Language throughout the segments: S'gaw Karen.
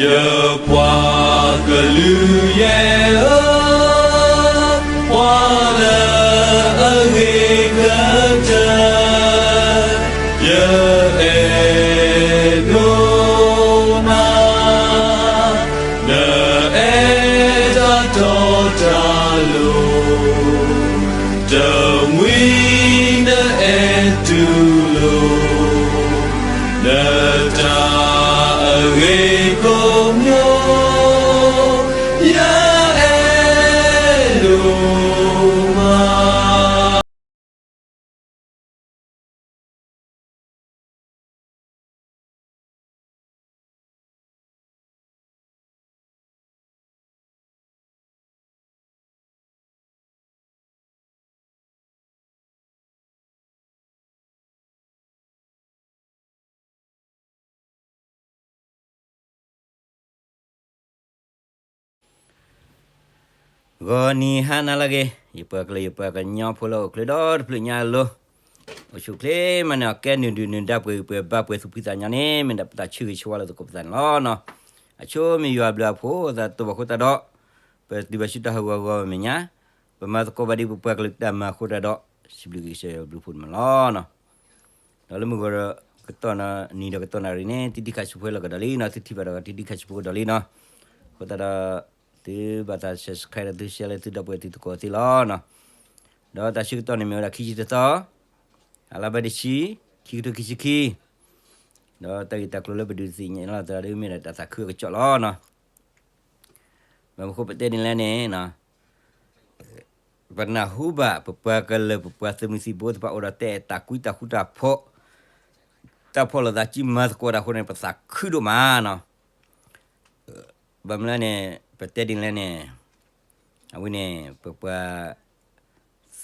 ယပှၤကလုာ်ယဲၢ်ဧၢ, ပှၤလၢအဂ့ၤကတၢၢ် ယအဲၣ်ဒိးနၤ, နအဲၣ်တၢ်တီတၢ်လိၤ, တမှံၤနအဲၣ်တူၢ်လိာ် နတၢ်အဂ့ၤကိးမံၤ ယအဲၣ်ဒိးမး. ဂီၤနံၤဟါနၤလၢအဂ့ၤ, ယပှၤကလုာ်ယပှၤကညီဖိလၢအိၣ်ချ့ဒီတဖျၢၣ်ညါအလိၤ, အိၣ်ဆူၣ်အိၣ်ချ့မးန့ၣ် အကဲနုာ်ဒုၣ်နုာ်ဒါပှဲၤဂံၢ်ပှဲၤဘါပှဲၤသူၣ်ဖှံသးညီန့ၣ် မ့ၢ်ဒၣ်ပတၢ်ဆၢဂ့ၤဆၢဝါလၢသကိးပသးန့ၣ်လီၤ. အဆိမ့ၢ်ယွၤဘျုးအဖှိၣ် သးတဘၣ်ဃိသတးဒီး ပတုၤဘၣ်ဆူတၢ်ဟးဂီၤဂီၤမဲာ်ညါ, ပမၤသကိးဘၣ်ဒ်ပပှၤကလုာ်တၢ်မၤအဃိသတးဒီး စံးဘျုးက့ၤကစၢ်ယွၤဘျုးဖှိၣ်န့ၣ်မးလီၤ. ဒီးလၢမုၢ်ဂီၤဒီးကတီၢ်နံၤဒီးကတီၢ်နၣ်ရံၣ်န့ၣ် တံၤတံၤခါဆူၣ်ဖိလီၤကဒီးလံနီၤ, သုထံၣ်ဘၣ်ဒီးတံၤတံၤခါဆူၣ်ဖိကဒီးလံနီၤ, အဃိသတးဒီး သုဘၣ်သး subscribe ဒီးသု share လၢသုဒီပုၢ်ဝဲၢ်သုသကိးသ့လီၤ. ဒီးတၢ်ဆၢကတီၢ်န့ၣ်မ့ၢ်ဝဲဒၣ်ခံဆံတသီ, အလါဘၢၣ်တဆံ, ခံကထိခံဆံခံ, ဒီးတၢ်ဂ့ၢ်တၢ်ကျိၤလၢပဒုးသ့ၣ်ညါလီၤသးဒ်မ့ၢ်ဒၣ်တၢ်သးခုအကစီၣ်လီၤ. ဘၣ်မနုၤဃိပတဲဒ်လဲၣ်န့ၣ်, ပနၢ်ဟူဘၣ်ပပှၤကလုာ်ပပှၤသုးမုၢ်သံၣ်ဘိသ့ၣ်တဖၣ်အိၣ်ဒီးတၢ်အဲၣ်တၢ်ကွံတၢ်ဃူတၢ်ဖိး, တၢ်ဖီၣ်လိာ်သးစုမၤသကိးတၢ်အဃိန့ၣ် ပသးခုဒိၣ်မးနီၤ. ဘၣ်မနုၤလဲၣ်န့ၣ် ပတဲဒ်လဲၣ်န့ၣ်, အဝဲန့ၣ် ပပှၤ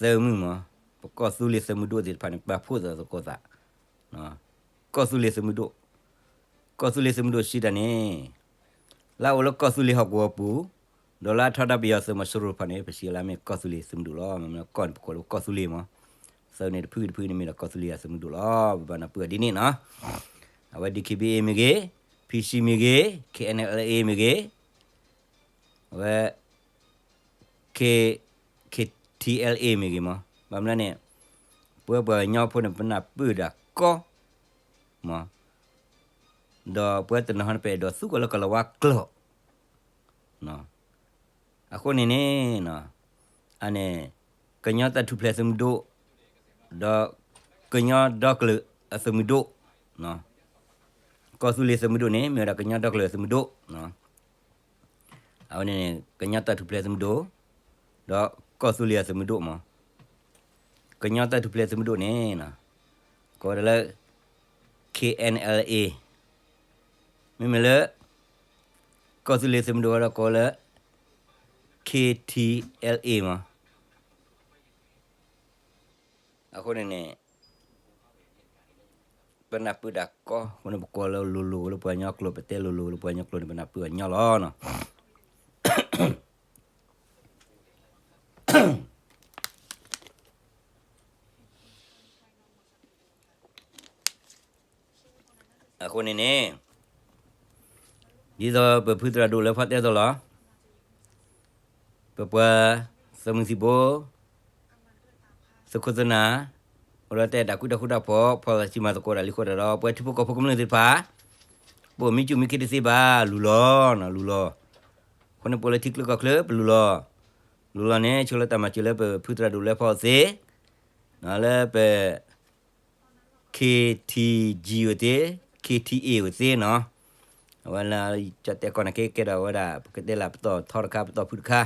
သုးမုၢ်မး, ပကီၢ်သူလ့ၤသုးမုၢ်ဒိၣ်သ့ၣ်တဖၣ်န့ၣ် ပာ်ဖှိၣ်သကိးသး, ကီၢ်သူလ့ၤသုးမုၢ်ဒိၣ်, ကီၢ်သူလ့ၤသုးမုၢ်ဒိၣ်စံးတၢ်န့ၣ်, လၢအအိၣ်လၢကီၢ်သူလ့ၤဟီၣ်ကဝီၤပူၤ, ဒီးလၢအထီဒါပယီၤသုးမီၤစိရိၤတဖၣ်န့ၣ် ပစံးလၢမ့ၢ်ကီၢ်သူလ့ၤသုးမုၢ်ဒိၣ်လီၤ. မ့ၢ်ကီၢ်န့ၣ် ပကိးလၢကီၢ်သူလ့ၤမး, သုးန့ၣ်တဖုတဖုန့ၣ်မ့ၢ်ဒီးကီၢ်သူလ့ၤအသုးမုၢ်ဒိၣ်လီၤ. ပဘၣ်နၢ်ပၢၢ်အီၤဒ်န့ၣ်နီၤ. အဝဲ DKBA မ့ၢ်ဂ့ၤ, PC မ့ၢ်ဂ့ၤ, KNLA မ့ၢ်ဂ့ၤ, အဝဲ K, KTLA မ့ၢ်ဂ့ၤမး, ဘၣ်မနုၤလဲၣ်န့ၣ်, ပဝဲပှၤကညီဖိန့ၣ် ပနၢ်ပၢၢ်ဒၣ်ကီမး, ဒီးပဝဲတနီၤဟီန့ၣ် ပအဲၣ်ဒိးသူကီၢ်လၢကီၢ်လၤဝါကျိာ်, အဃိန့ၣ်န့ၣ်, အန့ၣ် ကညီတၢ်ထူၣ်ဖျဲးသုးမုၢ်ဒိၣ်, ဒီးကညီဒီကလုာ်အသုးမုၢ်ဒိၣ်, ကီၢ်သူလ့ၤသုးမုၢ်ဒိၣ်န့ၣ် မ့ၢ်ဝဲဒၣ်ကညီဒီကလုာ်အသုးမုၢ်ဒိၣ်, အဝဲန့ၣ် ကညီတၢ်ထူၣ်ဖျဲးသုးမုၢ်ဒိၣ်, ဒီးကီၢ်သူလ့ၤအသုးမုၢ်ဒိၣ်မး, ကညီတၢ်ထူၣ်ဖျဲးသုးမုၢ်ဒိၣ်န့ၣ်, ကိးဝဲဒၣ်လၢ KNLA, မ့မ့ၢ်လၢ ကီၢ်သူလ့ၤသုးမုၢ်ဒိၣ်ဝဲဒီးကိးလၢ KTLA မး, အဃိန့ၣ်န့ၣ် ပနၢ်ပၢၢ်ဒၣ်ကီ, အဃိန့ၣ် ပကိးလၢလိၤလိၤလၢပှၤကညီကျိာ် ပတဲလိၤလိၤလၢပှၤကညီကျိာ်န့ၣ် ပနၢ်ပၢၢ်အီၤညီလီၤနီၤ. အဃိန့ၣ်န့ၣ်, ဒ်သိးပဖုသရၣ်ဒိၣ်လွဲဖီတဲသိးလီၤ, ပပှၤသုးမုၢ်သံၣ်ဘိ သုးခိၣ်သုးနၢ်, အိၣ်ဒီးတၢ်အဲၣ်တၢ်ကွံတၢ်ဃူတၢ်ဖိး ဖီၣ်သးစုမၤသကိးတၢ်လံအဃိဒီး ပဝဲထံဖိကီၢ်ဖိကမျၢၢ်သ့ၣ်တဖၣ်, ပအိၣ်မံကၠူၣ်မံခ့တသ့ဘၣ် လူၤလီၤ, လူၤလီၤ. အဃိန့ၣ် ပအိၣ်လၢထံချၢကီၢ်ချၢ ပလူၤလီၤ, လူၤလီၤန့ၣ် ဆိလၢတၢ်မၤစၢၤလၢပဖုသရၣ်ဒိၣ်လွဲဖီအသ့, လၢပ KTG အသ့, KTA အသ့နီၤ, အဝဲလၢ ကၠီၣ်တဲာ်ကီၢ်န့ၣ်က့ ကဲဒီးဝဲဒၣ် ပကတဲလၢပတီၢ်ထီတခါ ပတီၢ်ဖုၣ်တခါ,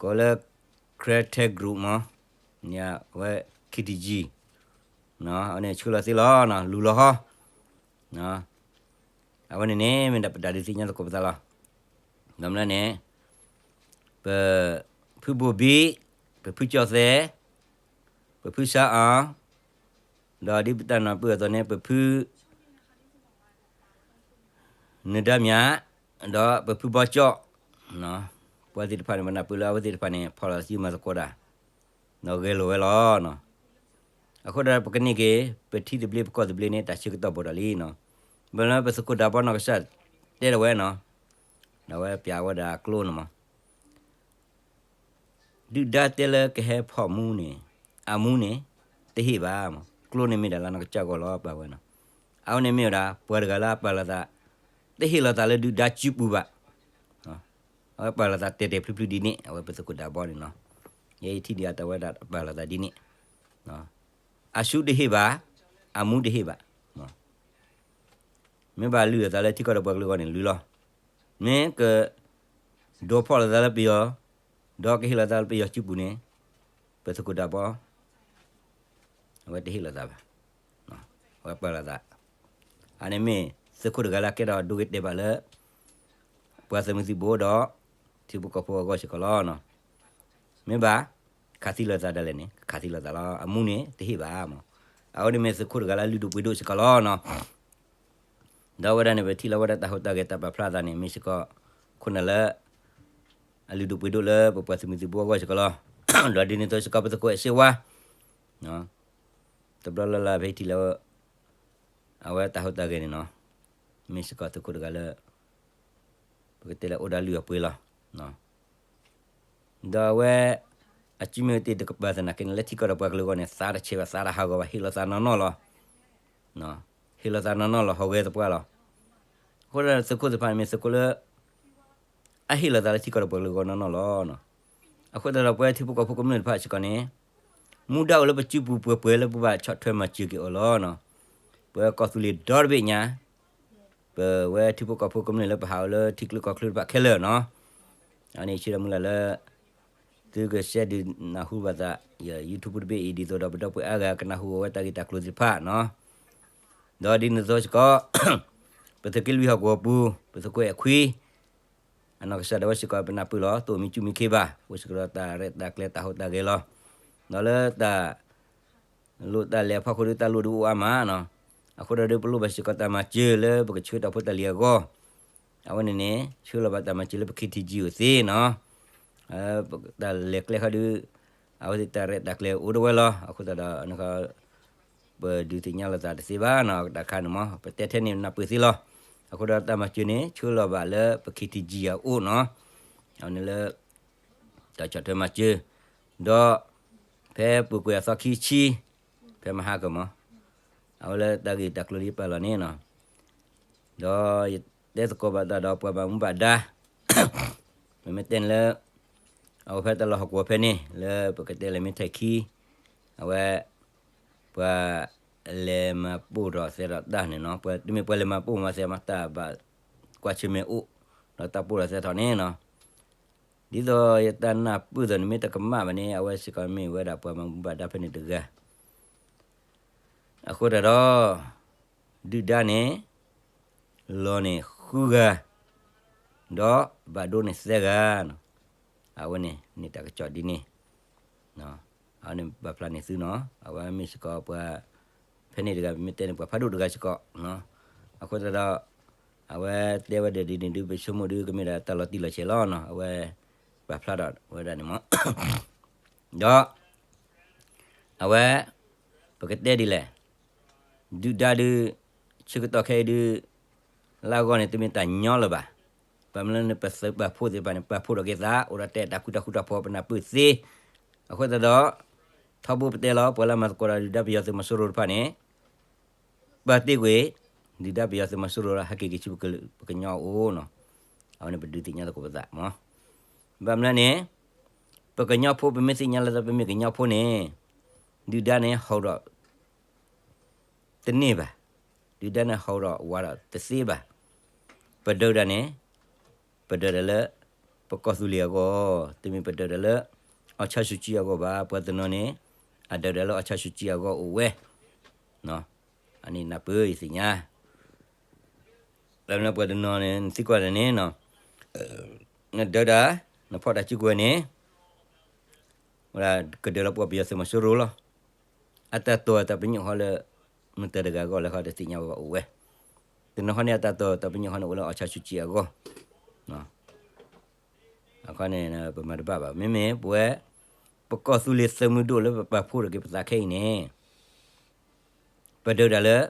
ကိးလၢ Creative Group မး, အဝဲ KTG, အဝဲန့ၣ်ဆှၢလီၤသ့လီၤ, လူၤလီၤဟီ, အဝဲန့ၣ်န့ၣ် မ့ၢ်ဒၣ်ပတၢ်ဒုးသ့ၣ်ညါသကိးပသးလီၤ. ဘၣ်မနုၤလဲၣ်န့ၣ်, ပဖုဘိၣ်ဘံၣ်, ပဖုကၠီၣ်သဲး, ပဖုဆါအီၤ, ဒီးဒ်ပတၢ်နၢ်ပၢၢ်အသိးန့ၣ် ပဖု နဒါမၠး, ဒီးပဖုဘီကၠီၣ်, ပှၤသ့ၣ်တဖၣ်န့ၣ် ပနၢ်ပၢၢ်လၢအဝဲသ့ၣ်တဖၣ်န့ၣ် ဖီၣ်လီၤစုမၤသကိးတၢ်, ဒီးဂဲၤလိာ်ဝဲလီၤ. အဃိဒီးပကန့ၢ်က့ၤ ပထံသဘျ့ပကီၢ်သဘျ့န့ၣ် တၢ်ဆၢကတီၢ်ဘၣ်ဒီးလံနီၤ. ဘၣ်လၢပသုးခိၣ်ဒးဘီနီၢ်ကစၢ်တဲဒၣ်ဝဲနီၤ, ဒီးအဝဲပျးဝဲဒၣ်ကျိန့ၣ်မး ဒုၣ်ဒါတဲလၢကဟဲဖီၣ်မူန့ၣ်, အမူန့ၣ် တဟ့ၣ်ဘၣ်မး, ကျိန့ၣ်မ့ၢ်ဒၣ်လၢနီၢ်ကစၢ်ဂီၢ်လီၤ ပာ်ဝဲနီၤ. အဝဲန့ၣ်မ့ၢ်ဝဲဒၣ် ပှၤတဂၤလၢအပာ်လီၤသး, တဟ့ၣ်လီၤသးလၢဒုၣ်ဒါစုပူၤဘၣ်. အဝဲပာ်လီၤသးတဲာ်တဲာ်ဖျုးဖျုးဒ်န့ၣ် အဝဲပသုးခိၣ်ဒးဘီန့ၣ်နီၤ. ယဲယထံၣ်ဒံးအတၢ်ဝဲဒၣ်ပာ်လီၤသးဒ်န့ၣ်, အစုတဟ့ၣ်ဘၣ်, အမူတဟ့ၣ်ဘၣ်. မ့ၢ်ဘၣ်လုၢ်အသးလၢထံကီၢ်ဒီးပှၤကလုာ်အဂီၢ်န့ၣ် လုၢ်လီၤ. မ့ၢ်က ဒိးဖီၣ်လိာ်သးလၢပယီၤ, ဒီးကဟ့ၣ်လီၤသးလၢပယီၤစုပူၤန့ၣ်, ပသုးခိၣ်ဒးဘီ အဝဲတဟ့ၣ်လီၤသးဘၣ်, အဝဲပာ်လီၤသး. အန့ၣ်မ့ၢ်သုးခိၣ်တဂၤလၢအကဲထီၣ်ဒိဂ့ၤတဲာ်ဘၣ်လၢ ပှၤသုးမုၢ်သံၣ်ဘိဒီး ထံဖိကီၢ်ဖိအဂီၢ်စ့ၢ်ကီးလီၤ. မ့ၢ်ဘၣ် ခးသံလိာ်သးဒၣ်လဲာ်န့ၣ် ခးသံလိာ်သးလီၤ. အမူန့ၣ်တဟ့ၣ်ဘၣ်မး. အဝဲန့ၣ်မ့ၢ်သုးခိၣ်တဂၤလၢအလုၢ်ဒိၣ်ပှ့ၤဒိၣ်စ့ၢ်ကီးလီၤနီၤ. ဒီးအဝဲဒၣ်န့ၣ် ပထံၣ်လီၤဝဲဒၣ်တၢ်ဟူးတၢ်ဂဲၤတၢ်ပာ်ဖျါအသးန့ၣ် မ့ၢ်စ့ၢ်ကီး ခိၣ်နၢ်လၢ အလုၢ်ဒိၣ်ပှ့ၤဒိၣ်လၢပပှၤသုးမုၢ်သံၣ်ဘိအဂီၢ်စ့ၢ်ကီးလီၤ. ဒီးဒ်န့ၣ်အသိးစ့ၢ်ကီး ပသုးခိၣ်အဲၣ်စ့ဝါ တဘျီလၢ်လၢ်ဖဲအံၤထံၣ်လၢ အဝဲတၢ်ဟူးတၢ်ဂဲၤန့ၣ်နီၤ, မ့ၢ်စ့ၢ်ကီးသုးခိၣ်တဂၤလၢ ပကတဲလၢအိၣ်ဒီးလုၢ်အပှ့ၤလီၤ. ဒီးအဝဲ အစုမ့ၢ်တ့ၢ်တကပၤသနာ်က့န့ၣ် လၢထံကီၢ်ဒီးပှၤကလုာ်အဂီၢ်န့ၣ် သးတဆဲးဘၣ် သးတဟးဂီၤဘၣ် ဟ့ၣ်လီၤသးနီၢ်နီၢ်လီၤ. ဟ့ၣ်လီၤသးနီၢ်နီၢ်လီၤ ဟီၣ်ဂဲၤသပှၢ်လီၤ. အဃိဒီးသုးခိၣ်သ့ၣ်တဖၣ်န့ၣ် မ့ၢ်သုးခိၣ်လၢ အဟ့ၣ်လီၤသးလၢထံကီၢ်ဒီးပှၤကလုာ်အဂီၢ်နီၢ်နီၢ်လီၤ. အဃိသတးဒီးပဝဲထံဖိကီၢ်ဖိကမျၢၢ်တဖၣ်စ့ၢ်ကီးန့ၣ် မူဒါအိၣ်လၢပစုပူၤပှဲၤပှဲၤလၢပဘၣ်ဆီၣ်ထွဲမၤစၢၤက့ၤအီၤလီၤ. ပဝဲကီၢ်သူလ့ၤဒီတဘ့ၣ်ညါ ပဝဲထံဖိကီၢ်ဖိကမျၢၢ်လၢပဟးအိၣ်လၢထံချၢကီၢ်ချၢတဖၣ်ခဲလၢာ်နီၤ, အန့ၣ်ဆၢမုၢ်လၢ်လၢ သုကဆဲးဒုးနၢ်ဟူဘၣ်သး ယ YouTube တဘ့ၣ်အံၤ ဒ်သိးဒီးပဒီပုၢ်ဝဲၢ်အါဂၤကနၢ်ဟူဝဲတၢ်ဂ့ၢ်တၢ်ကျိၤသ့ၣ်တဖၣ်နီၤ. ဒီးဒ်န့ၣ်အသိးစ့ၢ်ကီး ပသုးက့လွံၢ်ဟီၣ်ကဝီၤပူၤ ပသုးခိၣ်အဲၣ်ခွံ အနီၢ်ကစၢ်ဒၣ်ဝဲစ့ၢ်ကီး ပနၢ်ပၢၢ်လီၤ တအိၣ်မံစုမံခ့ဘၣ် အိၣ်စ့ၢ်ကီးဒီးတၢ်ရဲၣ်တၢ်ကျဲၤတၢ်ဟူးတၢ်ဂဲၤလီၤ. ဒီးလၢတၢ် လိၣ်တၢ်လဲၤအဖီခိၣ်ဒီးတၢ်လိၣ်ဒုးအိၣ်အါမးနီၤ. အဃိဒီးဒုးပလိၣ်ဘၣ်စ့ၢ်ကီးတၢ်မၤစၢၤလၢပကဆှၢတီၢ်ဖိတၢ်လံၤအဂီၢ်, အဝဲန့ၣ်န့ၣ် ဆှၢလီၤဘၣ်တၢ်မၤစၢၤလၢပ KTG အိၣ်သ့နီၤ. တၢ်လဲၤကျဲဃီဒီး အဝဲသ့ၣ်တၢ်ရဲၣ်တၢ်ကျဲၤအိၣ်ဒၣ်ဝဲလီၤ. အဃိသတးဒီး ပဒုးသ့ၣ်ညါလိာ်သးတသ့ဘၣ်နီၤ တၢ်ခါန့ၣ်မး ပတဲထဲန့ၣ်နၢ်ပၢၢ်သ့လီၤ. အဃိဒီးတၢ်မၤစၢၤန့ၣ် ဆှၢလီၤဘၣ်လၢပ KTG အအိၣ်နီၤ. အဝဲန့ၣ်လၢ တၢ်ဆီၣ်ထွဲမၤစၢၤ, ဒီး ဖဲပူၤကွံာ်အသီခံဆံ ဖဲမဟါကမး အဝဲလၢတၢ်ဂ့ၢ်တၢ်ကျိၤလၢယပာ်လီၤန့ၣ်နီၤ, ဒီးယတဲသကိးဘၣ်တၢ်ဒီးပှၤဘၣ်မူဘၣ်ဒါ ပမ့ၢ်တဲန့ၣ်လၢ အဝဲဖဲတၢ်လီၢ်ဟီၣ်ကဝီၤဖဲန့ၣ် လၢပကတဲလဲၣ်မ့ၢ်ထဲးခံ အဝဲ ပှၤလဲၤမၤပိၢ်ထီၣ်သဲထီၣ်တၢ်န့ၣ်နီၤ, ပှၤတမ့ၢ်ပှၤလဲၤမၤပိၢ်မၤသဲမး တၢ်ဘၣ်ကွၢ်ဆၢၣ်မဲာ်အိၣ် ဒီးတၢ်ပိၢ်ထီၣ်သဲထီၣ်န့ၣ်နီၤ, ဒ်သိးယတၢ်နၢ်ပၢၢ်သိးန့ၣ် မ့ၢ်တကမၣ်ဘၣ်န့ၣ် အဝဲစ့ၢ်ကီးမ့ၢ်ဝဲဒၣ်ပှၤဘၣ်မူဘၣ်ဒါဖဲန့ၣ်တဂၤ အဃိသတးဒီး ဒုၣ်ဒါန့ၣ် လီၤန့ၣ်ဃုဂၤ ဒီးဘၣ်ဒိန့ၣ်သၢဂၤနီၤ, အဝဲန့ၣ်န့ၣ်တၢ်ကစီၣ်ဒ်န့ၣ် အဝဲန့ၣ်ပာ်ဖျါန့ၢ်သုနီၤ, အဝဲမ့ၢ်စ့ၢ်ကီးပှၤ ဖဲန့ၣ်တဂၤ ပမ့ၢ်တဲန့ၣ် ပှၤဖးဒိၣ်တဂၤစ့ၢ်ကီး, အဃိသတးဒီး အဝဲတဲဝဲဒၣ်ဒ်န့ၣ်ဒုး ပဆိကမိၣ်ဒုးကမ့ၢ်ဒၣ်တၢ်လီၤတံၢ်လီၤဆဲးလီၤနီၤ, အဝဲပာ်ဖျါထီၣ်ဝဲဒၣ်န့ၣ်မး, ဒီး အဝဲ ပကတဲဒ်လဲၣ်, ဒုၣ်ဒါဒုး ဆၢကတီၢ်ခဲအံၤဒုး လၢအဂီၢ်န့ၣ် တမ့ၢ်တၢ်ညီလၢၤဘၣ်. ဘၣ်မနုၤလၢန့ၣ် ပသုးပာ်ဖှိၣ်သ့ၣ်တဖၣ်န့ၣ် ပာ်ဖှိၣ်ထီၣ်က့ၤသး အိၣ်ဒီးတဲတၢ်ဃူတၢ်ဃူတၢ်ဖိး ပနၢ်ပၢၢ်သ့. အဃိသတးဒီး ထီဘိပတဲလီၤ ပှၤလၢအမၤသကိးဒီးဒုၣ်ဒါပယီၤသုးမီၤစိရိၤတဖၣ်န့ၣ် ပာ်တ့ၢ်ကွံာ် ဒုၣ်ဒါပယီၤသုးမီၤစိရိၤလၢဟဲက့ၤက့ၤဆူပကညီအအိၣ်နီၤ, အဝဲန့ၣ်ပဒုးသ့ၣ်ညါသကိးပသးမး. ဘၣ်မနုၤလဲၣ်န့ၣ် ပကညီဖိ ပမ့ၢ်သ့ၣ်ညါလၢပမ့ၢ်ကညီဖိန့ၣ် ဒုၣ်ဒါန့ၣ်ဟီၣ်ဒီး တန့ၢ်ဘၣ်, ဒုၣ်ဒါန့ၣ်ဟီၣ်ဒီးဝးဒီးတသ့ဘၣ်. ပဒုးတၢ်န့ၣ် ပဒုးတၢ်လၢ ပကီၢ်သူလ့ၤအဂီၢ်, တမ့ၢ်ပဒုးတၢ်လၢ အောင်ဆန်းစုကြည် အဂီၢ်ဘၣ်. ပှၤတနီၤန့ၣ် အဒုးတၢ်လၢ အောင်ဆန်းစုကြည် အဂီၢ်အိၣ်ဝဲ, အန့ၣ်နၢ်ပၢၢ်ယသ့ၣ်ညါ လၢပှၤတနီၤန့ၣ် နသံကွၢ်တၢ်န့ၣ် နဒုးတၢ် နဖီၣ်တၢ်စုကဝဲၤန့ၣ် ဝဲဒၣ်ကဒုးလၢပှၤပယီၤသုးမီၤစိရိၤလီၤ. အတၢ်တိာ်တၢ်ပညိၣ်ဟီလၢ မတၤတဂၤအဂီၢ်လဲၣ် ဃီတသ့ၣ်ညါဘၣ်အိၣ်ဝဲ. တနီၤဃီန့ၣ် အတၢ်တိာ်တၢ်ပညိၣ်ဃီန့ၣ် အိၣ်လၢ အောင်ဆန်းစုကြည် အဂီၢ် အခီန့ၣ် ပမၤတဘၣ်ဘၣ်. မ့မ့ၢ်ပဝဲ ပကီၢ်သူလ့ၤသုးမုၢ်ဒိၣ်လၢပပာ်ဖှိၣ်ထီၣ်က့ၤပသးခဲအံၤန့ၣ် ပဒုးတၢ်လၢ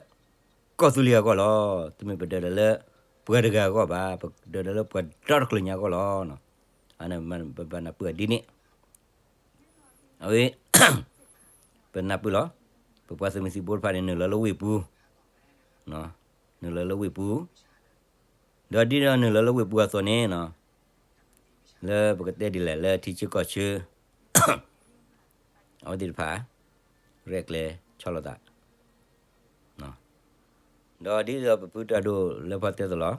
ကီၢ်သူလ့ၤအဂီၢ်လီၤ. တမ့ၢ်ပဒၢးဒီးလၢ ပှၤတဂၤအဂီၢ်ဘၣ်, ပဒၢးဒီးလၢပှၤဒီတကျိၤညါအဂီၢ်လီၤ. ပဘၣ်နၢ်ပၢၢ်ဒ်န့ၣ်, အဝဲ ပနၢ်ပၢၢ်လီၤ. ပပှၤသုးမုၢ်သံၣ်ဘိတဖၣ်န့ၣ် နုာ်လီၤလၢဝ့ၢ်ပူၤ, နုာ်လီၤလၢဝ့ၢ်ပူၤ, ဒီးဒ်ဒီးနုာ်လီၤလၢဝ့ၢ်ပူၤအသိးန့ၣ်, လၢပကတဲဒ်လဲၣ်လၢထံဆၢကီၢ်ဆၢ အဝဲသ့ၣ်တဖၣ် ရဲၣ်ကျဲၤဆီၣ်လီၤသး, ဒီးဒ်သိးပဖုတၢ်ဒိၣ်လၢဖီတဲသိးလီၤ.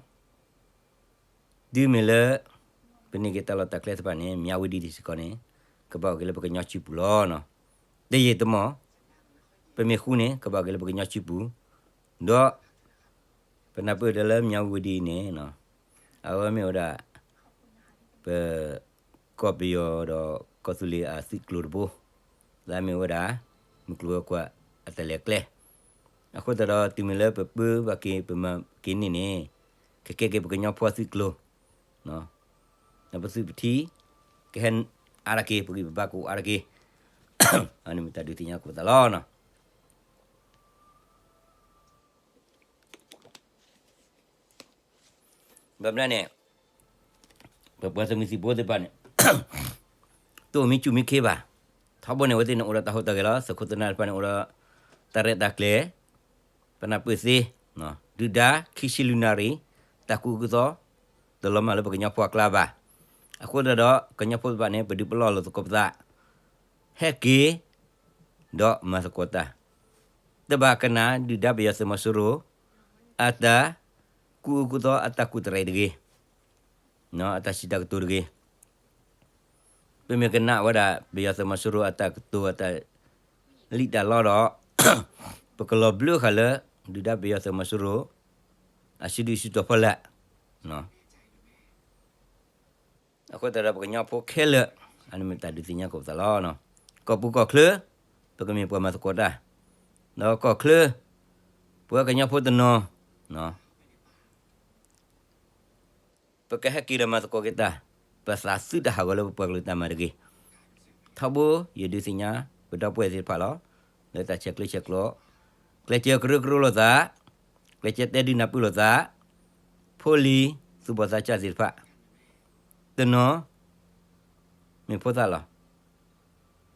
တုၤမ့ၢ်လၢ ပန့ၢ်က့ၤတၢ်လီၢ်တၢ်ကျဲသ့ၣ်တဖၣ်န့ၣ် မၠးဝတံၤစ့ၢ်ကီးန့ၣ် ကဘၣ်အိၣ်က့ၤလၢပကညီစုပူၤလီၤ. တယံာ်တမီၢ် ပမ့ၢ်ဃူန့ၣ် ကဘၣ်အိၣ်က့ၤလၢပကညီစုပူၤ, ဒီး ပနၢ်ပၢၢ်ဒီးလၢမၠးဝတံၤန့ၣ် အဝဲမ့ၢ်ဝဲဒၣ် ပ ကီၢ်ပယီၤဒီးကီၢ်သူလ့ၤအသုးကျိၤတဘိ, လၢအမ့ၢ်ဝဲဒၣ် မုၢ်ကျိၤဝဲၤကွာ်အတၢ်လဲၤကျဲ, အဃိသတးဒီး တုၤမ့ၢ်လၢပပၢဘၣ်က့ၤ ပမၤက့ၤန့ၢ်န့ၣ် ကကဲက့ၤပကညီဖိအသုးကျိၤ, ဒီးပသုးပထံ ကဟဲအါတက့ၢ်, ပဂံၢ်ပဘါကအိၣ်အါတက့ၢ်, အန့ၣ်မ့ၢ်တၢ်ဒုးသ့ၣ်ညါကိးသးလီၤ. ဘၣ်မနုၤန့ၣ် ပပှၤသုးမုၢ်သံၣ်ဘိသ့ၣ်တဖၣ်န့ၣ် တအိၣ်မံစူၢ်မံခ့ဘၣ်. ထီဘိန့ၣ် အဝဲသ့ၣ်န့ၣ်အိၣ်ဒီးတၢ်ဟူးတၢ်ဂဲၤလီၤ. သုးခိၣ်သုးနၢ်တဖၣ်န့ၣ်အိၣ်ဒီး တၢ်ရဲၣ်တၢ်ကျဲၤ, ပနၢ်ပၢၢ်သ့, ဒုၣ်ဒါ ခံဆံလွံၢ်နၣ်ရံၣ် တၢ်ကူၣ်အုးကူၣ်သီ တလီၤမၢ်လၢပကညီဖိအကျါဘၣ်. အဃိသတးဒီး ကညီဖိသ့ၣ်တဖၣ်န့ၣ် ပဒုးပလီၢ်လိာ်သကိးပသး ဟဲက့ၤ ဒီးမၤသကိးတၢ်, တဘၣ်ကနၣ်ဒုၣ်ဒါပယီၤသုးမီၤစိရိၤ အတၢ်ကူၣ်အုးကူၣ်သီအတၢ်ကူၣ်တရံးတဂ့ၤ, အတၢ်စံးတၢ်ကတိၤတဂ့ၤ. ပမ့ၢ်ကနၣ်ဝဲဒၣ် ပယီၤသုးမီၤစိရိၤအတၢ်ကတိၤအတၢ်လံၣ်တၢ်လီဒီး ပကလီၤဘျၢဃာ်လၢ ဒုၣ်ဒါပယီၤသုးမီၤစိရိၤ အစုဒုၣ်စုတီၤဖီလာ် အဃိသတးဒီး ပကညီဖိခဲလၢာ် အန့ၣ်မ့ၢ်တၢ်ဒုးသ့ၣ်ညါကိးပသးလီၤ. ကီၢ်ပူၤကီၢ်ချၢ ပကမ့ၢ်ပှၤမၤသကိးတၢ်, ဒီးကီၢ်ချၢ ပဝဲကညီဖိတနီၤ ပကဟဲက့ၤဒီးမၤသကိးက့ၤတၢ်, ပသးသုတဟးဂီၤလၢပပှၤကလုာ်တၢ်မၤတဂ့ၤ. ထီဘိယဒုးသ့ၣ်ညါ ပဒီပုၢ်ဝဲၢ်သ့ၣ်တဖၣ်လီၤ. လၢတၢ်ဆဲးကျိးဆဲးကျိး, ကျဲးစၢးကရၢကရိလိာ်သး, ကျဲးစၢးတဲဒုးနၢ်ပၢၢ်လိာ်သး, ဖိလံၤသူၣ်ဘီၣ်သးစၢ်သ့ၣ်တဖၣ် တနီၤ မ့ၢ်ဖိသၣ်လီၤ.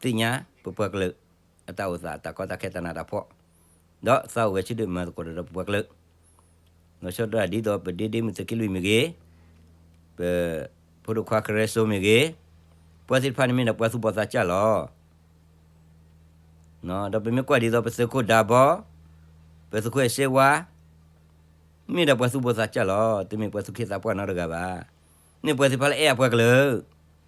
သ့ၣ်ညါပပှၤကလုာ် အတၢ်အိၣ်သး အတၢ်ကီတၢ်ခဲ တၢ်နးတၢ်ဖှီၣ်, ဒီးသးအိၣ်ဂဲၤဆၢထၢၣ်မၤသကိးတၢ်ဒီးပပှၤကလုာ်, လီၤဆီဒၣ်တၢ်ဒ်သိးပဒ့ဒ့မုၢ်သုးက့လွံၢ်မ့ၢ်ဂ့ၤ, ပဖိဒိၣ်ခွါကရၢစိမ့ၢ်ဂ့ၤ, ပှၤသ့ၣ်တဖၣ်န့ၣ်မ့ၢ်ဒၣ်ပှၤသူၣ်ဘီၣ်သးစၢ်လီၤ. ဒီးပမ့ၢ်ကွၢ်ဒ်သိးပသုးခိၣ်ဒၢဘီ, ပသုးခိၣ်အဲၣ်စ့ဝါ, မ့ၢ်ဒၣ်ပှၤသူၣ်ဘီၣ်သးစၢ်လီၤ. တမ့ၢ်ပှၤသူၣ်က့သးပှၢ်နီတဂၤဘၣ်. မ့ၢ်ပှၤသ့ၣ်တဖၣ်လၢအဲၣ်အပှၤကလုာ်,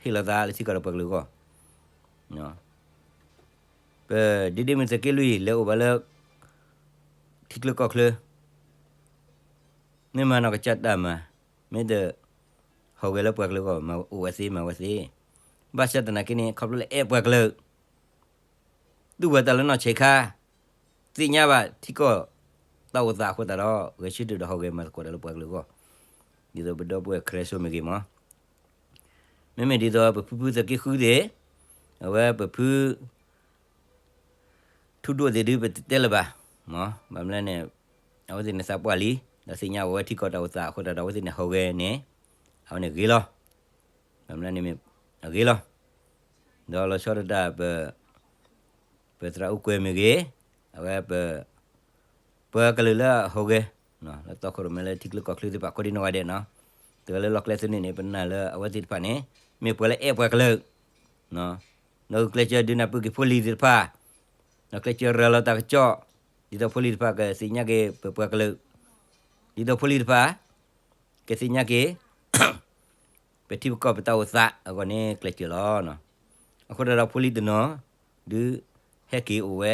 ဟ့ၣ်လီၤသးလၢထံကီၢ်ဒီးပှၤကလုာ်အဂီၢ် ပဒ့ဒ့မုၢ်သုးက့လွံၢ် လဲၤအိၣ်ဘၣ်လၢ ထံချၢကီၢ်ချၢ, မ့ၢ်မၤနီၢ်ကစၢ်တၢ်မၤ, မ့ၢ်တဟးဂီၤလၢပှၤကလုာ်အဂီၢ် မၤအိၣ်ဝဲသ့ မၤဝဲသ့. ဘၣ်ဆၣ်သနာ်က့န့ၣ် ခီဖျိလၢအဲၣ်ပှၤကလုာ် တူၢ်ဝဲတၢ်လၢနီၢ်ဆံးခါ, သ့ၣ်ညါဘၣ်ထံကီၢ်တၢ်အိၣ်သးအဃိသတးဒီး ဂဲၤဆၢထၢၣ်ဒီးဟးဂီၤမၤသကိးတၢ်လၢပှၤကလုာ်အဂီၢ်, ဒ်သိးပဒီပုၢ်ဝဲၢ်ကရၢစိမ့ၢ်ဂ့ၤမး, မ့မ့ၢ်ဒ်သိးပဖုဖုသုးက့ဃုသ့ၣ်, အဝဲပဖု ထူဒိၣ်သ့ၣ်ဒုးပတတဲလၢၤဘၣ်, ဘၣ်မနုၤလဲၣ်န့ၣ်, အဝဲသ့ၣ်န့ၣ်သးပှၢ်လံ, ဒီးသ့ၣ်ညါဝဲထံကီၢ်တၢ်အိၣ်သးအဃိသတးဒီး အဝဲသ့ၣ်န့ၣ်ဟးဂီၤန့ၣ်, အဝဲန့ၣ်ဂ့ၤလီၤ, ဘၣ်မနုၤလဲၣ်န့ၣ်မ့ၢ်အဂ့ၤလီၤ, ဒီးလီၤဆီဒၣ်တၢ် ပသရၣ်အူကွဲၤမ့ၢ်ဂ့ၤ, အဝဲပ ပှၤကလုာ်လၢအဟးဂီၤ, လၢတီခိၣ်ရိၣ်မဲလၢထံချၢကီၢ်ချၢသ့ၣ်တဖၣ် ကိးဒံနီၢ်ဂၤဒဲးနီၤ, တဂၤလၢလီၢ်ကျဲသန့ၣ်န့ၣ် ပနာ်လၢအဝဲသ့ၣ်တဖၣ်န့ၣ် မ့ၢ်ပှၤလၢအဲၣ်ပှၤကလုာ်, ဒီးကျဲးစၢးဒုးနၢ်ပၢၢ်က့ၤဖိလံၤသ့ၣ်တဖၣ်, ဒီးကျဲးစၢးရၤလီၤတၢ်ကစီၣ်, ဒ်သိးဖိလံၤတဖၣ်ကသ့ၣ်ညါက့ၤပပှၤကလုာ်, ဒ်သိးဖိလံၤတဖၣ် ကသ့ၣ်ညါက့ၤ ပထံပကီၢ်ပတၢ်အိၣ်သးအဂီၢ်န့ၣ် ကျဲးစၢးလီၤ. အဃိသတးဒီးဖိလံၤတနီၤ ဒုးဟဲက့ၤအိၣ်ဝဲ,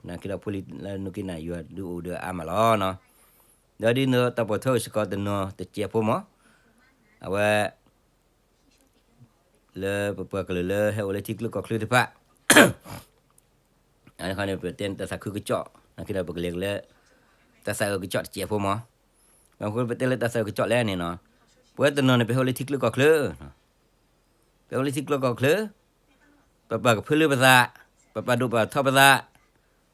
နာ်က့ဒီးဖိလံၤလၢနူက့နၤယွၤဒုးအိၣ်ဒီးအါမးလီၤ. ဒီးဒ်န့ၣ်ဒီးတၢ်ပိာ်ထွဲအိၣ်စ့ၢ်ကီးတနီၤတစဲးဖိမး, အဝဲ လၢပပှၤကလုာ်လၢဟဲအိၣ်လၢထံချၢကီၢ်ချၢသ့ၣ်တဖၣ် အန့ၣ်ခီန့ၣ် ပတဲတၢ်သးခုကစီၣ်, နာ်က့ဒီးပကလဲၤကလၢ တၢ်သးအုးကစီၣ်တစဲးဖိမး, ဘၣ်မနုၤပတဲလၢတၢ်သးအုးကစီၣ်လဲၣ်န့ၣ်နီၤ, ပဝဲတနီၤန့ၣ် ပဟဲအိၣ်လၢထံချၢကီၢ်ချၢ, ပဟဲအိၣ်လၢထံချၢကီၢ်ချၢ, ပပာ်ကဖၢလၢပသး, ပပာ်ဒိၣ်ပာ်ထီပသး,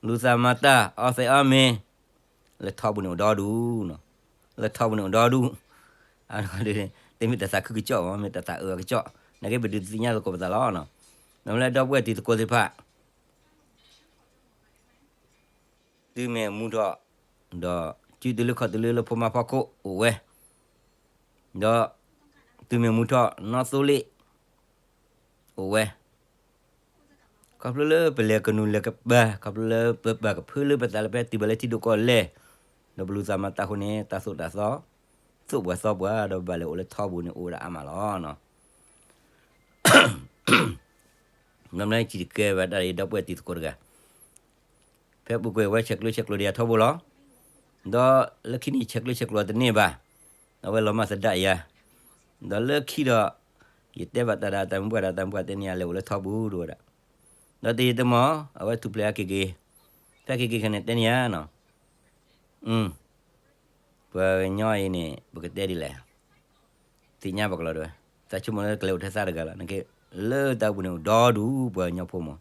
လူၤသးမၤတၢ်, အီသံးအီမ့ၤ, လၢထီပူၤန့ၣ်အိၣ်ဒီဒူၣ်နီၤ, လၢထီပူၤန့ၣ်အိၣ်ဒီဒူၣ်, တမ့ၢ်တၢ်သးခုကစီၣ်ဘၣ်, မ့ၢ်တၢ်သးအၢအကစီၣ်, နာ်က့ပဒုးသ့ၣ်ညါသကိးပသးလီၤနီၤ. မ့ၢ်လၢဒီပုၢ်ဝဲၢ်တံၤသကိးသ့ၣ်တဖၣ် သုမ့ၢ်မူထီၣ်, ဒီးစုတုၤလၢခီၣ်တုၤလၢလၢဖိမါဖီခိၣ်အိၣ်ဝဲ, ဒီး သုမ့ၢ်မူထီၣ်နီၣ်သိလ့ၣ် အိၣ်ဝဲ, ခီဖျိလၢပလဲၤကနူၤလဲၤကပၤ, ခီဖျိလၢပပာ်ကဖၢလၢပသးလၢပတုၤဘၣ်လၢထံဒိၣ်ကီၢ်လဲၢ်, ဒီးပလူၤသးမၤတၢ်အဃိန့ၣ် တၢ်သိၣ်တၢ်သီ, သိၣ်ပှၤသီပှၤ ဒီးပဘၣ်လဲၤအိၣ်လၢထီပူၤန့ၣ်အိၣ်ဝဲဒၣ်အါမးလီၤ. ဒီးမ့ၢ်လၢယစံးတကဲဝဲဒၣ်ဒီပုၢ်ဝဲၢ်တံၤသကိးတဂၤ ဖဲပူၤကွံာ်ဝဲဆဲးကျိးဆဲးကျိးဒီးယၤထီဘိလီၤ. ဒီးလၢခံန့ၣ်ဆဲးကျိးဆဲးကျိးတန့ၢ်ဘၣ်, အဝဲလီၤမၢ်သဒၣ်ယၤ, ဒီးလၢခံဒီး ယတဲဘၣ်တၢ်ဒီးတၢ်မုၢ်ပှၢ်ဒီးတၢ်မုၢ်ပှၢ်တဲန့ၢ်ယၤလဲၤအိၣ်လၢထီပူၤဒိၣ်ဝဲဒၣ်, ဒီးတယံာ်တမီၢ် အဝဲထူၣ်ဖျဲးဟဲက့ၤက့ၤ, ဖဲက့ၤက့ၤခဲန့ၣ်တဲန့ၢ်ယၤနီၤ, ပှၤကညီအံၤန့ၣ် ပကတဲဒ်လဲၣ် သ့ၣ်ညါဘၣ်ကလီၤဒဝဲ, သးဆိကမိၣ်လၢကလဲၤအိၣ်ထဲသးတဂၤလီၤ, နက့ လၢတၢ်အိၣ်ပူၤန့ၣ်အိၣ်ဒီဒူၣ်ပှၤကညီဖိမး,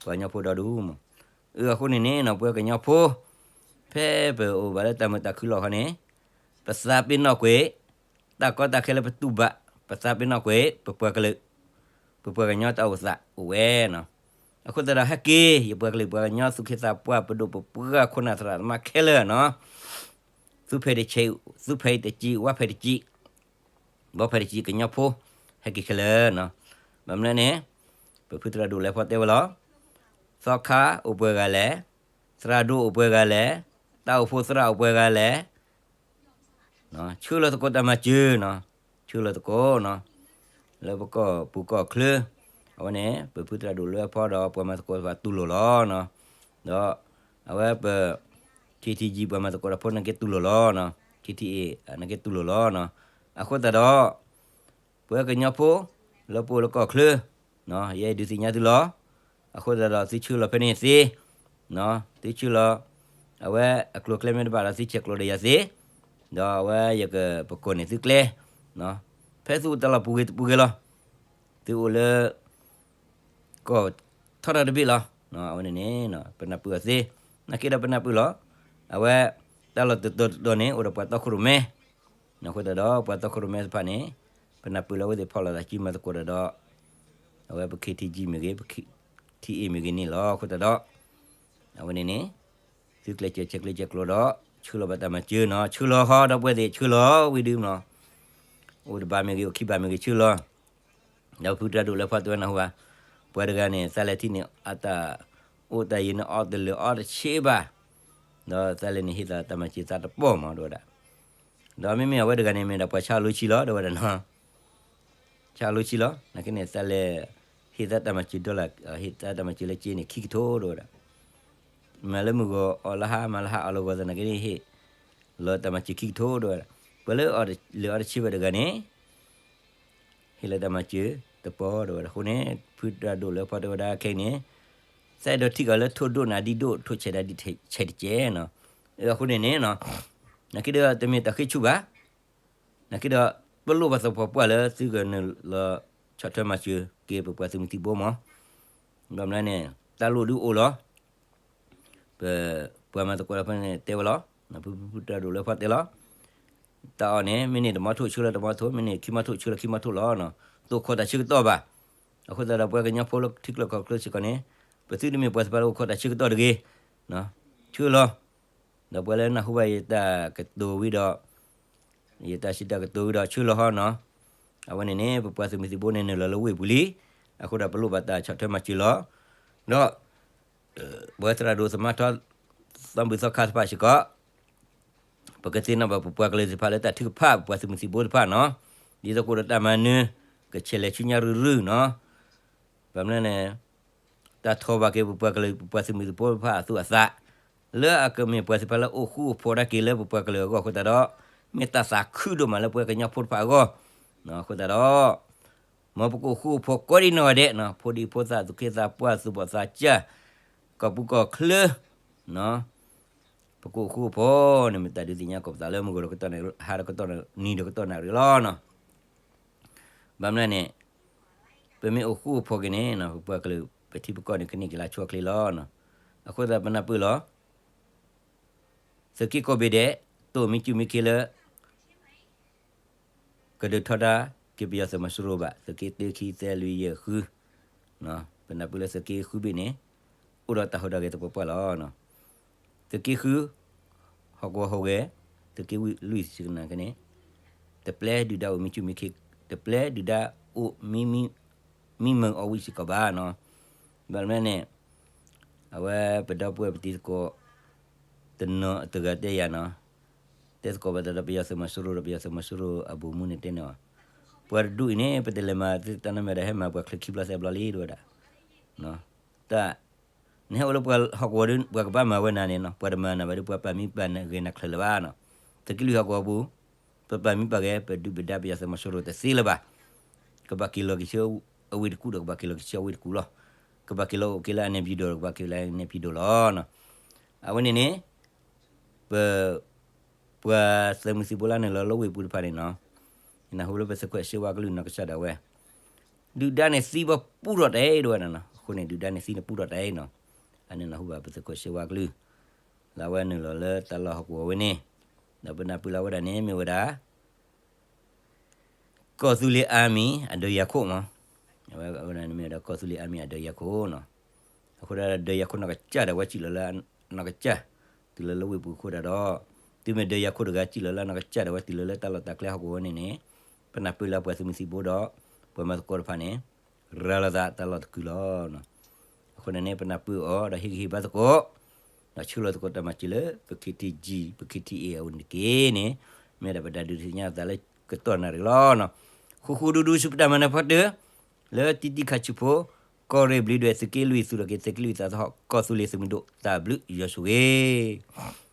ပှၤကညီဖိဒီဒူၣ်မး, အဃိန့ၣ်န့ၣ်နီၤ ပဝဲကညီဖိ ဖဲပအိၣ်ဘၣ်လၢတၢ်မုာ်တၢ်ခုလီၢ်ခီန့ၣ် ပသးပ့ၤနီၣ်ကွံာ်, တၢ်ကီတၢ်ခဲလၢပတူၢ်ဘၣ်, ပသးပ့ၤနီၣ်ကွံာ် ပပှၤကလုာ်, ပပှၤကညီတၢ်အိၣ်သးအိၣ်ဝဲနီၤ, အဃိသတးဒီးဟဲက့ၤ ယပှၤကလုာ်ပှၤကညီသူၣ်က့သးပှၢ် ပဒိၣ်ပပှၢ်ခိၣ်နၢ်သရၣ်သမါခဲလၢာ်နီၤ သူဖဲတဆံး, သူဖဲတကံး, ဝါဖဲတကံး, ဘီဖဲတကံး ကညီဖိ ဟဲက့ၤခဲလၢာ်နီၤ. ဘၣ်မနုၤလဲၣ်န့ၣ် ပဖုသရၣ်ဒိၣ်လဲၤဖီတဲဝဲလီၤ. သီခါအိၣ်ပှဲၤဂၤလဲၣ်, သရၣ်ဒိၣ်အိၣ်ပှဲၤဂၤလဲၣ်, တၢ်အိၣ်ဖှိၣ်သရၣ်အိၣ်ပှဲၤဂၤလဲၣ်, ဆှၢလီၤသကိးတၢ်မၤစၢၤနီၤ, ဆှၢလီၤသကိးနီၤ လၢပကီၢ်ပူၤကီၢ်ချၢ, အဝဲန့ၣ် ပဖုသရၣ်ဒိၣ်လဲၤဖီဒီးပှၤမၤသကိးတဖၣ်တူၢ်လိာ်လီၤနီၤ. ဒီးအဝဲပ ခ့ထံကံ ပှၤမၤသကိးတၢ်ဖိန့ၣ်က့တူၢ်လိာ်လီၤနီၤ, ခ့ထံအ့ၣ်န့ၣ်က့တူၢ်လိာ်လီၤနီၤ. အဃိသတးဒီး ပဝဲကညီဖိ လၢပအိၣ်လၢကီၢ်ချၢ ယအဲၣ်ဒုးသ့ၣ်ညါသုလီၤ. အဃိသတးဒီးသုဆှၢလီၤဖဲန့ၣ်သ့, သုဆှၢလီၤ အဝဲအကျိၤအကျဲမ့ၢ်တဘၣ်ဒီးသုဆဲးကျိးဒီးယၤသ့, ဒီးအဝဲယကပကိးန့ၢ်သုကျဲ, ဖဲသုအိၣ်တၢ်လီၢ်ပူၤဂ့ၤတပူၤဂ့ၤလီၤ. သုအိၣ်လၢ ကီၢ်ထီထီၣ်တဘ့ၣ်လီၤ. အဝဲန့ၣ်န့ၣ် ပနၢ်ပၢၢ်အီၤသ့, နာ်က့ဒီးပနၢ်ပၢၢ်လီၤ. အဝဲ တၢ်လီၢ်တတီၤတတီၤန့ၣ် အိၣ်ဒီးပှၤတီခိၣ်ရိၣ်မဲ, အဃိသတးဒီး ပှၤတီခိၣ်ရိၣ်မဲတဖၣ်န့ၣ် ပနၢ်ပၢၢ်လၢအဝဲသ့ၣ်ဖီၣ်လိာ်သးစုမၤသကိးတၢ်ဒီး အဝဲပ ခ့ထံကံ မ့ၢ်ဂ့ၤ, ပ ထံအ့ၣ် မ့ၢ်ဂ့ၤန့ၣ်လီၤ. အဃိသတးဒီး အဝဲန့ၣ်န့ၣ် သုကျဲးစၢးဆဲးကျိးဆဲးကျိးဒီး ဆှၢလီၤဘၣ်တၢ်မၤစၢၤနီၤ, ဆှၢလီၤဟီဒီပုၢ်ဝဲၢ်သ့ၣ် ဆှၢလီၤဝံၤဒုးနီၤ, အိၣ်တဘးမ့ၢ်ဂ့ၤ အိၣ်ခံဘးမ့ၢ်ဂ့ၤ ဆှၢလီၤ. ဒီးဖုတၢ်ဒိၣ်လၢဖီတဲဝဲနၢ်ဟူဘၣ်, ပှၤတဂၤန့ၣ် သးလဲၤထံၣ်န့ၣ် အတၢ်အိၣ်တၢ်ယံၤန့ၣ် အီၣ်တလၢာ်အီတဆံးဘၣ်, ဒီးသးလဲၤန့ၣ်ဟ့ၣ်သးတၢ်မၤစၢၤသးတပီၢ်မး တဲဝဲဒၣ်. ဒီးမ့မ့ၢ်အဝဲတဂၤန့ၣ် မ့ၢ်ဒၣ်ပှၤဆါအီၣ်လိဆံလီၤ တဲဝဲဒၣ်နီၤ, ဆါအီၣ်လိဆံလီၤ. နာ်က့န့ၣ် သးလဲၤဟ့ၣ်သးတၢ်မၤစၢၤဒီလၣ်, ဟ့ၣ်သးတၢ်မၤစၢၤလၢက့န့ၣ် ခံကထိ တဲဝဲဒၣ်. မၤလၢမုၢ်ဂီၤအီၣ်လၢဟါ မၤလၢဟါအီၣ်လၢဂီၤသနာ်က့န့ၣ် ဟ့ၣ်လီၤတၢ်မၤစၢၤခံကထိ တဲဝဲဒၣ်. ပှၤလၢအီၣ်လၢာ်အီတဆံးဘၣ်တဂၤန့ၣ် ဟ့ၣ်လီၤတၢ်မၤစၢၤတပီၢ် တဲဝဲဒၣ်. အဃိန့ၣ် ဖုတၢ်ဒိၣ်လၢဖီတဲဝဲဒၣ်ခဲအံၤန့ၣ် သးအဲၣ်ဒိးထံၣ်ကီးလၢထိၣ်ဒိၣ်နၤဒံၣ်ဒိၣ် ထိၣ်ဆဲးနၤဒံၣ်ဆဲးတကဲနီၤ. အဃိန့ၣ်န့ၣ် နာ်က့ဒီးတမ့ၢ်တၢ်ဃ့ဆူၣ်ဘၣ်. နာ်က့ဒီး ပလိၣ်ဘၣ်သပှၢ်ပှၢ်လၢသုကနုာ်လီၤဆီၣ်ထွဲမၤစၢၤက့ၤပပှၤသုးမုၢ်သံၣ်ဘိမး. ဘၣ်မနုၤလဲၣ်န့ၣ် တၢ်လိၣ်ဒုးအိၣ်လီၤ. ပပှၤမၤသကိးတၢ်ဖိန့ၣ်တဲဝဲလီၤ. ဖုဖုတၢ်ဒိၣ်လၢဖီတဲလီၤ. တၢ်အီၣ်န့ၣ် မ့ၢ်န့ၢ်တမီထိၣ်ဆှၢလီၤတမီထိၣ်, မ့ၢ်န့ၢ်ခံမီထိၣ်ဆှၢလီၤခံမီထိၣ်လီၤ. တအိၣ်ခိးတၢ်ဆၢကတီၢ်ဘၣ်. အဃိသတးဒီးပှၤကညီဖိလၢထံချၢကီၢ်ချၢစ့ၢ်ကီးန့ၣ် ပသုတမ့ၢ်ပှၤသ့ၣ်တဖၣ်လၢအိၣ်ခိးတၢ်ဆၢကတီၢ်တဂ့ၤ. ဆှၢလီၤ. ဒီးပှၤလၢနၢ်ဟူဘၣ်ယတၢ်ကတိၤဝံၤဒီး ယတၢ်စံးတၢ်ကတိၤဝံၤဒီးဆှၢလီၤဟီနီၤ. အဝဲန့ၣ်န့ၣ် ပပှၤသုးမုၢ်သံၣ်ဘိန့ၣ်နုာ်လီၤလၢဝ့ၢ်ပူၤလံ. အဃိဒီးပလိၣ်ဘၣ်တၢ်ဆီၣ်ထွဲမၤစၢၤလီၤ. ဒီး ပဝဲသရၣ်ဒိၣ်သမါထီ သီဘူၣ်သီခါတဖၣ်စ့ၢ်ကီး ပကသ့ၣ်နီၣ်ဘၣ်ပပှၤကလုာ်သ့ၣ်တဖၣ်လၢတၢ်ထုကဖၣ် ပပှၤသုးမုၢ်သံၣ်ဘိတဖၣ်နီၤ. ဒ်သိးကအိၣ်ဒီးတၢ်မၤနၢၤ ကဆဲးလဲၤဆူညါရုၢ်ရုၢ်နီၤ. ဘၣ်မနုၤလဲၣ်န့ၣ် တၢ်ထီၣ်ဘၣ်က့ၤပပှၤကလုာ် ပပှၤသုးမုၢ်သံၣ်ဘိတဖၣ်အသူၣ်အသး လၢအကမ့ၢ်ပှၤသ့ၣ်တဖၣ်လၢအိၣ်ဃူအိၣ်ဖိးဒၣ်က့ၤလၢပပှၤကလုာ်အဂီၢ်အဃိသတးဒီး မ့ၢ်တၢ်သးခုဒိၣ်မးလၢပဝဲကညီဖိတဖၣ်အဂီၢ်. အဃိသတးဒီး မ်ပကအိၣ်ဃူအိၣ်ဖိးကိးဒံနီၢ်ဂၤဒဲးနီၤ, ဖိဒံဖိသၣ် သူၣ်က့သးပှၢ် သူၣ်ဘီၣ်သးစၢ် ကီၢ်ပူၤကီၢ်ချၢ ပကအိၣ်ဃူအိၣ်ဖိးန့ၣ် မ့ၢ်တၢ်ဒုးသ့ၣ်ညါကိးပသးလၢမုၢ်ဂီၤတကတီၢ်န့ၣ် ဟါတကတီၢ်န့ၣ် နံၤတကတီၢ်န့ၣ်ရ့လီၤနီၤ. ဘၣ်မနုၤလဲၣ်န့ၣ် ပမ့ၢ်အိၣ်ဃူအိၣ်ဖိးက့ၤန့ၣ် ပပှၤကလုာ်ပထံပကီၢ်န့ၣ် ကန့ၢ်က့ၤလၢအဆိအချ့လီၤ. အဃိသတးပနၢ်ပၢၢ်လီၤ. သုးက့ကိးဘ့ၣ်ဒဲး တအိၣ်မံကၠူၣ်မံခ့လၢ ကဒုးထီဒါက့ၤပယီၤသုးမီၤစိရိၤဘၣ်, သုးက့တၢ ခံ သၢ လွံၢ် ယဲၢ် ဃု, ပနၢ်ပၢၢ်လၢသုးက့ဃုဘ့ၣ်န့ၣ် အိၣ်ဒီးတၢ်ဟူးတၢ်ဂဲၤသပှၢ်ပှၢ်လီၤ. သုးက့ဃု ဟီၣ်ကဝီၤဟူးဂဲၤ, သုးက့လွံၢ်ဆံကနၣ်က့န့ၣ် တပျဲဒုၣ်ဒါအိၣ်မံကၠူၣ်မံခ့, တပျဲဒုၣ်ဒါအိၣ်မံမံ မံမၢအီၣ်ဝံၣ်စ့ၢ်ကီးဘၣ်နီၤ. ဘၣ်မနုၤန့ၣ် အဝဲပဒီပုၢ်ဝဲၢ်ပတံၤသကိး တနီၤတဂၤတဲယၤနီၤ, တဲသကိးဘၣ်တၢ်ဒီးပယီၤသုးမီၤစိရိၤဒီး ပယီၤသုးမီၤစိရိၤအဘိၣ်မူန့ၣ်တဲန့ၣ်, ပှၤတဒူၣ်အံၤန့ၣ် ပတလဲၤမၤသုတၢ်နီတမံၤဒီး ဟဲမၤပှၤချုးခံဘျီသၢဘျီလံ တဲဝဲဒၣ်. တၢ် နဟဲအိၣ်လၢပှၤဟီၣ်ကဝီၤဒီး ပှၤကဘၣ်မၤဝဲနၤန့ၣ်နီၤ, ပှၤတမၤနၤဘၣ်ဒီး ပှၤပာ်မံပာ်ဂဲၤနၤချုးလၢၤဘၣ်နီၤ. သုးက့လွံၢ်ဟီၣ်ကဝီၤပူၤ ပပာ်မံပာ်ဂဲၤ ပဒုၣ်ပဒါပယီၤသုးမီၤစိရိၤတသ့လၢၤဘၣ်. ကဘၣ်က့ၤလီၤက့ၤဆူအဝ့ၢ်တကူၣ်ဒီး ကဘၣ်က့ၤလီၤက့ၤဆူအဝ့ၢ်တကူၣ်လီၤ. ကဘၣ်က့ၤလီၤအိၣ်က့ၤလၢအနဲၣ်ပၠံၣ်ဒိၣ်ဒီး ကဘၣ်က့ၤလၢအနဲၣ်ပၠံၣ်ဒိၣ်လီၤ. အဝဲန့ၣ်န့ၣ် ပ ပှၤသုးမုၢ်သံၣ်ဘိလၢနုာ်လီၤလၢဝ့ၢ်ပူၤတဖၣ်န့ၣ်နီၤ, နၢ်ဟူလၢပသုးခိၣ်စ့ဝါကလုၢ်နီၢ်ကစၢ်ဒၣ်ဝဲ, ဒုၣ်ဒါန့ၣ်သံဘၣ်ပူထီၣ်တၢ်အံၤ တဲဝဲဒၣ်နီၤ. အဃိန့ၣ် ဒုၣ်ဒါန့ၣ်သံန့ၣ်ပူထီၣ်တၢ်အံၤနီၤ, အန့ၣ်နၢ်ဟူဘၣ်ပသုးခိၣ်စ့ဝါကလုၢ် လၢအဝဲနုာ်လီၤလၢတၢ်လီၢ်ဟီၣ်ကဝီၤဝဲန့ၣ်, ဒီးပနၢ်ပၢၢ်လၢအဝဲဒၣ်န့ၣ် မ့ၢ်ဝဲဒၣ် ကီၢ်သူလ့ၤ Army အဒၢးယၤခိၣ်မး, အဝဲန့ၣ်မ့ၢ်ဝဲဒၣ်ကီၢ်သူလ့ၤ Army အဒၢးယၤခိၣ်နီၤ. အဃိဒီးဒၢးယၤခိၣ်နီၢ်ကစၢ်ဒၣ်ဝဲစံၣ်လီၤလၢ နီၢ်ကစၢ် တုၤလီၤလၢဝ့ၢ်ပူၤအဃိဒၣ်ဒီး, တုၤမ့ၢ်ဒၢးယၤခိၣ်တဂၤစံၣ်လီၤလၢနီၢ်ကစၢ်ဒၣ်ဝဲတုၤလီၤလၢတၢ်လီၢ်တၢ်ကျဲဟီၣ်ကဝီၤဝဲန့ၣ်န့ၣ်, ပနၢ်ပၢၢ်လၢပှၤသုးမုၢ်သံၣ်ဘိဒီး ပှၤမၤသကိးတဖၣ်န့ၣ် ရၤလီၤသးတၢ်လီၢ်တကုာ်လီၤ. အဃိန့ၣ်န့ၣ် ပနၢ်ပၢၢ်အီၤဒီးဟ့ၣ်ဂံၢ်ဟ့ၣ်ဘါသကိး, ဒီးဆှၢလီၤသကိးတၢ်မၤစၢၤလၢပ KTG ပ K T A အအိၣ်န့ၣ်တက့ၢ်န့ၣ်, မ့ၢ်ဒၣ်ပတၢ်ဒုးသ့ၣ်ညါသးလၢကတီၢ်နၣ်ရံၣ်လီၤ. ဃူဃူဒူဒူဆူပတၢ်မၤနၢၤဖီတၢၢ် လၢတံတံခါဆူဖိ, ကီၢ်ရ့ၣ်ဘျုးဒွဲၣ် သုးက့လွံၢ် သူၣ်ထီၣ်က့ၤ သုးက့လွံၢ်သးသဟီၣ် ကီၢ်သူလ့ၤသုးမုၢ်ဒိၣ် တၢ်ဘျုးယွၤဆိၣ်ဂ့ၤ.